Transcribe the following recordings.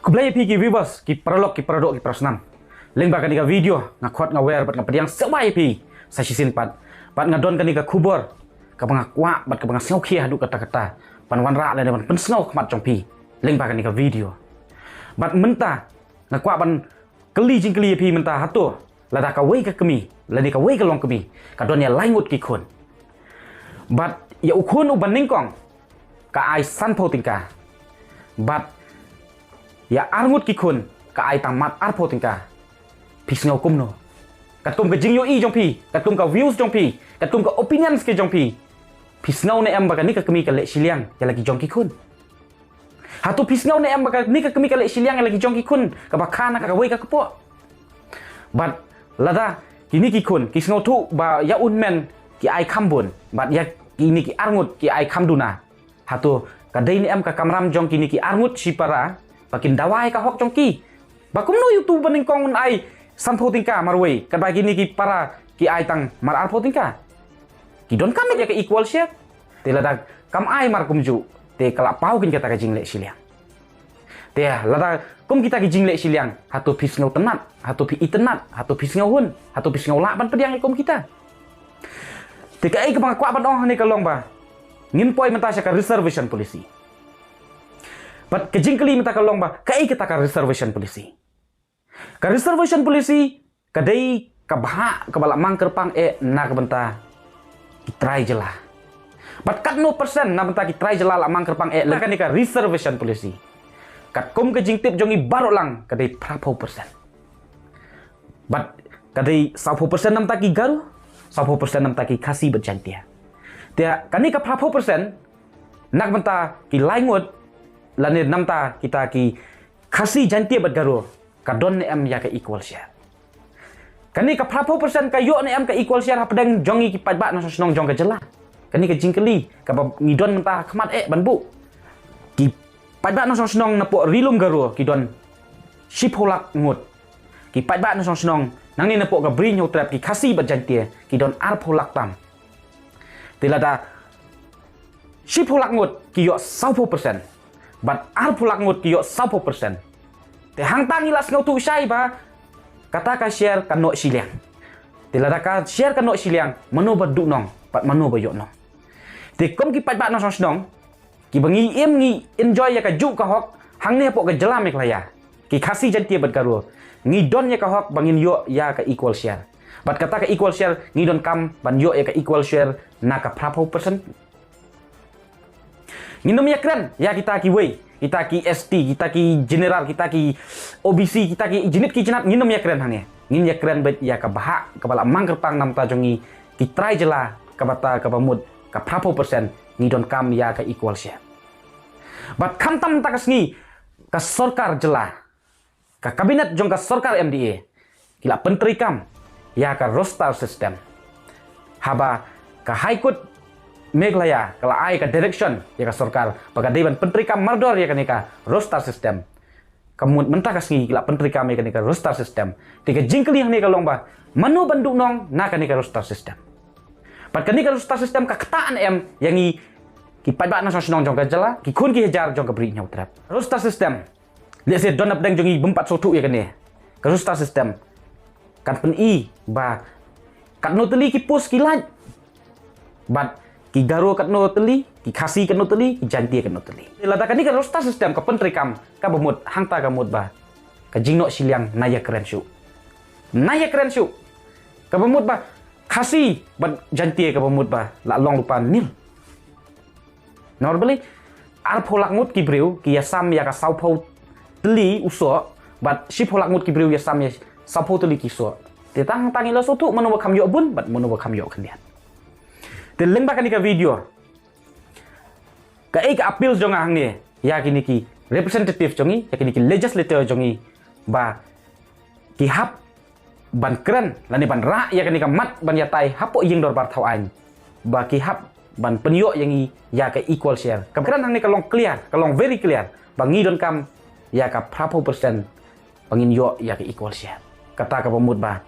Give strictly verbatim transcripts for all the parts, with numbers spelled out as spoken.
Khublei ïa phi ki viewers, ki paralok, ki paradoh, ki parasnam. Lyngba kane ka video nga khot, nga wer bad nga pdiang sngewbha ïa phi sa shisien pat. Bad nga don kane ka khubor kaba nga kwah bad kaba nga sngewkhia haduh katta katta ban wanrah lane ban pynsngew khmat jong phi lyngba kane ka video. Bad mynta nga kwah ban kylli jingkylli ïa phi mynta, hato lada kawei ka kmie lane kawei ka longkmie ka don ïa lai ngut ki khun, bad ïa u khun uba nyngkong ka ai sanphew tyngka, bad ïa ar ngut ki khun ka ai tang mat arphew tyngka, phi sngew kumno? Katkum ka jingïohi jong phi, katkum ka views jong phi, katkum ka opinions ki jong phi, phi sngew ne em ba kane ka kmie ka leh shiliang ïa la ki jong ki khun? Hato phi sngew ne em ba kane ka kmie ka leh shiliang ïa la ki jong ki khun kaba kha na kawei ka kpoh? Bad lada kine ki khun ki sngewthuh ba ïa u hynmen ki ai kham bun bad ïa kine ki ar ngut ki ai kham duna, hato ka dei ne em ka kamram jong kine ki ar ngut shipara ba kin dawa ïa ka hok jong ki? Ba kumno ïa utu ba nyngkong un ai sanphew tyngka marwei, katba kine ki para ki ai tang mar arphew tyngka? Ki donkam ïa ka equal share. Te lada kam ai mar kumjuh, te ka la paw kein kata ka jingleh shiliang. Te lada kum kita ki jingleh shiliang, hato phi sngewtynnat, hato phi itynnat, hato phi sngewhun, hato phi sngewlah ban pdiang ïa kum kita? Te kaei kaba nga kwah ban ong hangne ka long ba ngin poi mynta sha ka reservation policy. Bad ka jingkylli mynta ka long ba kaei kata ka reservation policy? Ka reservation policy ka dei ka bhah kaba la mang kyrpang eh na ka bynta ki trai jylla. Bad katno percent na bynta ki trai jylla la mang kyrpang eh na kane ka reservation policy? Katkum ka jingtip jong ngi baroh lang, ka dei phraphew percent. Bad ka dei sawphew percent na bynta ki Garo, sawphew percent na bynta ki Khasi bad Jaintia. Te kane ka phraphew percent na ka bynta ki lai ngut, lane na bynta kita ki Khasi, Jaintia bad Garo, ka don ne em ïa ka equal share? Kane ka phraphew percent ka ïoh ne em ka equal share hapdeng jong ngi ki paidbah nongshong shnong jong ka jylla? Kane ka jingkylli kaba ngi don mynta ha khmat eh ban buh. Ki paidbah nongshong shnong napoh Ri Lum Garo ki don shiphew lak ngut. Ki paidbah nongshong shnong nangne napoh ka Bri Hynñiewtrep, ki Khasi bad Jaintia, ki don arphew lak tam. Te lada shiphew lak ngut ki ïoh sawphew percent, bad arphew lak ngut ki ïoh sawphew percent, te hangta ngi la sngewthuh shai ba kata ka share ka noh shiliang. Te lada ka share ka noh shiliang, mano ba duh nong bad mano ba ïoh nong? Te kum ki paidbah nongshong shnong kiba ngi im ngi enjoy ïa kajuh ka hok hangne hapoh ka jylla Meghalaya, ki Khasi, Jaintia bad Garo, ngi don ïa ka hok ba ngin ïoh ïa ka equal share. Bad kata ka equal share ngi donkam ban ïoh ïa ka equal share na ka phraphew percent. Ngin ym ïakren ïa kita kiwei, kita ki S T, kita ki general, kita ki O B C, kita ki jinit ki jinat, ngin ym ïakren hangne. Ngin ïakren beit ïa ka bhah kaba la mang kyrpang na bynta jong ngi ki trai jylla, kaba ta kaba mut ka phraphew percent ngi donkam ïa ka equal share. Bad khamtam mynta ka sngi ka sorkar jylla, ka kabinet jong ka sorkar M D A, ki la pyntreikam ïa ka roster system. Haba ka High Court Meghalaya ka la ai ka direction ïa ka sorkar ba ka dei ban pyntreikam mardor ïa kane ka roster system, ka mut mynta ka sngi ki la pyntreikam ïa kane ka roster system. Te ka jingkylli hangne ka long ba mano ban duh nong na kane ka roster system? Bad kane ka roster system ka ktah ne em ïa ngi ki paidbah nongshong shnong jong ka jylla, ki khun ki hajar jong ka Bri Hynñiewtrep? Roster system, lehse don napdeng jong ngi bym pat sngewthuh ïa kane. Ka roster system kan pyni ba katno tylli ki post ki lait, bad ki Garo katno tylli, ki Khasi katno tylli, ki Jaintia katno tylli. Lada kane ka roster system ka pyntreikam, kaba mut hangta ka mut ba ka jingnoh shiliang na ïakren shuh. Na ïakren shuh. Kaba mut ba Khasi bad Jaintia kaba mut ba la long lypa nil. Namar balei? Arphew lak ngut ki briew ki ïasam ïa ka sawphew tylli u soh, bad shiphew lak ngut ki briew ïasam ïa sawphew tylli ki soh. Te tang tang ngi la sngewthuh mano ba kham ïoh bun bad mano ba kham ïoh khyndiat. Te lyngba kane ka video, kaei ka appeal jong nga hangne ïa kine ki representative jong ngi, ïa kine ki legislator jong ngi, ba ki hap ban kren lane ban rah ïa kane ka mat ban ïatai hapoh ïing dorbar thaw aiñ, ba ki hap ban pynïoh ïa ngi ïa ka equal share. Ka kren hangne ka long clear, ka long very clear ba ngi donkam ïa ka phraphew percent ba ngin ïoh ïa ka equal share. Kata kaba mut ba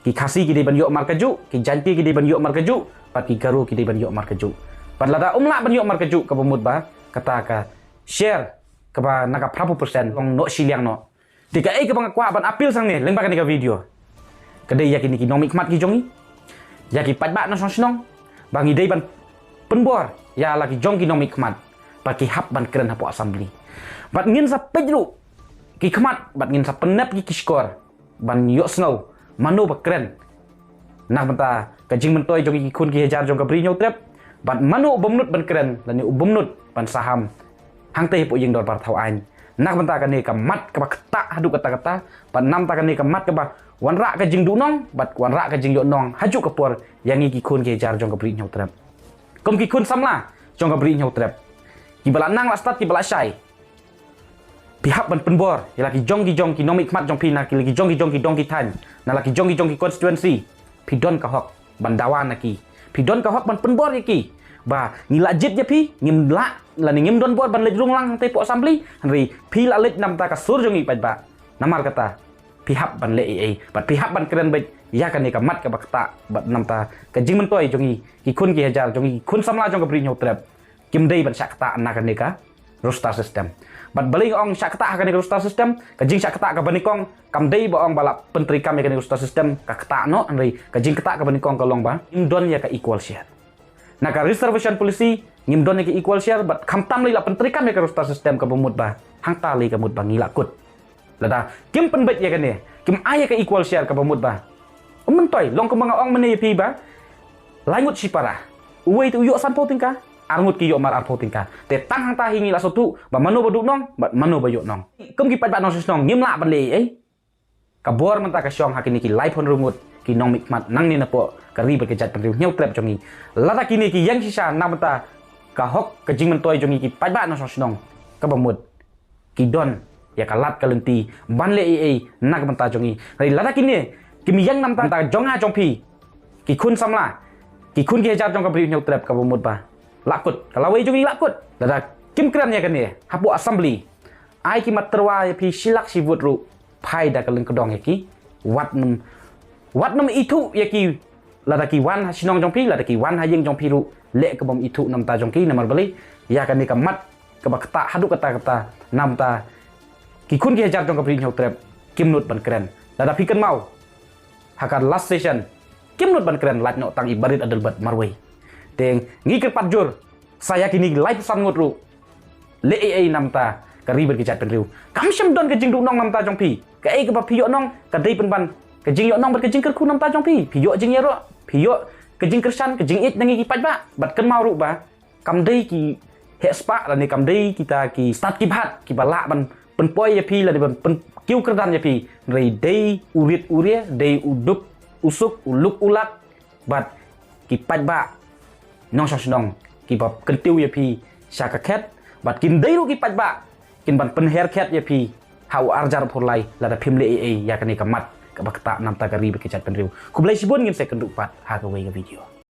ki Khasi ki dei ban ïoh markajuh, ki Jaintia ki dei ban ïoh markajuh, bad ki Garo ki dei ban ïoh markajuh. Bad lada ym lah ban ïoh markajuh, kaba mut ba kata ka share kaba na ka phra phew percent long noh shiliang noh. Te kaei kaba nga kwah ban appeal shangne lyngba kane ka video ka dei ïa kine ki nongmihkhmat ki jong ngi, ïa ki paidbah nongshong shnong, ba ngi dei ban pynbor ïa la ki jong ki nongmihkhmat ba ki hap ban kren hapoh assembly. Bad ngin sa peit ruh ki khmat bad ngin sa pynnep ki ki shkor ban ïohsngew mano ba kren na ka bynta ka jingmyntoi jong ki khun ki hajar jong ka Bri Hynñiewtrep, bad mano u bym nud ban kren lane u bym nud ban saham hangtei hapoh ïing dorbar thaw aiñ na ka bynta kane ka mat kaba ktah haduh katta katta, bad na ka bynta kane ka mat kaba wanrah ka jingduhnong bad wanrah ka jingïohnong hajuh ka por ïa ngi ki khun ki hajar jong ka Bri Hynñiewtrep. Kum ki khun samla jong ka Bri Hynñiewtrep, kiba la nang la stad kiba la shai, phi hap ban pynbor ïa la ki jong ki jong ki nongmihkhmat jong phi, na ki la ki jong ki jong ki dong ki thaiñ, na la ki jong ki jong ki constituency. Phi don ka hok ban dawa na ki, phi don ka hok ban pynbor ïa ki ba ngi la jied ïa phi, ngim lah lane ngim don bor ban leit rung lang hangtei hapoh assembly, hynrei phi la leit na ka bynta ka sur jong ngi paidbah. Namar kata phi hap ban leh ei ei bad phi hap ban kren beit ïa kane ka mat kaba ktah bad na ka bynta ka jingmyntoi jong ngi ki khun ki hajar jong ngi ki khun samla jong ka Bri Hynñiewtrep. Kim dei ban shah ktah na kane ka roster system. Bad balei nga ong shah ktah ha kane ka roster system? Ka jingshah ktah kaba nyngkong kam dei ba ong ba la pyntreikam ïa kane ka roster system ka ktah noh, hynrei ka jingktah kaba nyngkong ka long ba ngim don ïa ka equal share. Na ka reservation policy ngim don ïa ka equal share, bad khamtam lei la pyntreikam ïa ka roster system kaba mut ba hangta lei ka mut ba ngi la kut. Lada kim pynbeit ïa kane, kim ai ïa ka equal share kaba mut ba, ym myntoi, long kumba nga ong mynne ïa phi ba lai ngut shipara, uwei te u ïoh sanphew tyngka, ar ngut ki ïoh mar arphew tyngka. Te tang hangta hi ngi la sngewthuh ba mano ba duhnong bad mano ba ïohnong. Kum ki paidbah nongshong shnong ngim lah ban leh ei ei. Ka bor mynta ka shong ha kine ki laiphew hynriew ngut ki nongmihkhmat nangne napoh ka ri bad ka jaitbynriew Hynñiewtrep jong ngi. Lada kine ki ïeng shisha na ka bynta ka hok ka jingmyntoi jong ngi ki paidbah nongshong shnong kaba mut, ki don ïa ka lad ka lynti ban leh ei ei na ka bynta jong ngi. Hynrei lada kine kim ïeng na ka bynta jong nga jong phi, ki khun samla, ki khun ki hajar jong ka Bri Hynñiewtrep kaba mut ba la kut, ka lawei jong ngi la kut. Lada kim kren ïa kane hapoh assembly, ai ki mat tyrwa ïa phi shi lak shi vote ruh, phai da ka lyngkdong ïa ki. Wat nym, wat nym ithuh ïa ki. Lada ki wan ha shnong jong phi, lada ki wan ha ïing jong phi ruh, leh ka bym ithuh na ka bynta jong ki. Namar balei? Ïa kane ka mat kaba ktah haduh katta katta na ka bynta ki khun ki hajar jong ka Bri Hynñiewtrep kim nud ban kren. Lada phi kynmaw ha ka last session, kim nud ban kren, lait noh tang i Barit Adelbert marwei. Te ngi kyrpad jur sa ïa kine laiphew san ngut ruh, leh ei ei na ka bynta ka ri bad ka jaitbynriew. Kam shym don ka jingduhnong na ka bynta jong phi. Kaei kaba phi ïohnong ka dei pynban ka jingïohnong bad ka jingkyrkhu na ka bynta jong phi. Phi ïoh jingïaroh, phi ïoh ka jingkyrshan, ka jingïeit na ngi ki paidbah. Bad kynmaw ruh ba kam dei ki heh spah lane kam dei kita ki stad ki bhad kiba lah ban pynpoi ïa phi lane ban pynkiew kyrdan ïa phi. Hynrei dei u rit u ria, dei u duk u suk, u luk u lak bad ki paidbah nongshong shnong kiba kyntiew ïa phi sha ka khet. Bad kin dei ruh ki paidbah kin ban pynher khet ïa phi ha u arhajar arphew lai lada phim leh ei ei ïa kane ka mat kaba ktah na ka bynta ka ri bad ka jaitbynriew. Khublei shibun, ngin sa ïakynduh pat ha kawei ka video.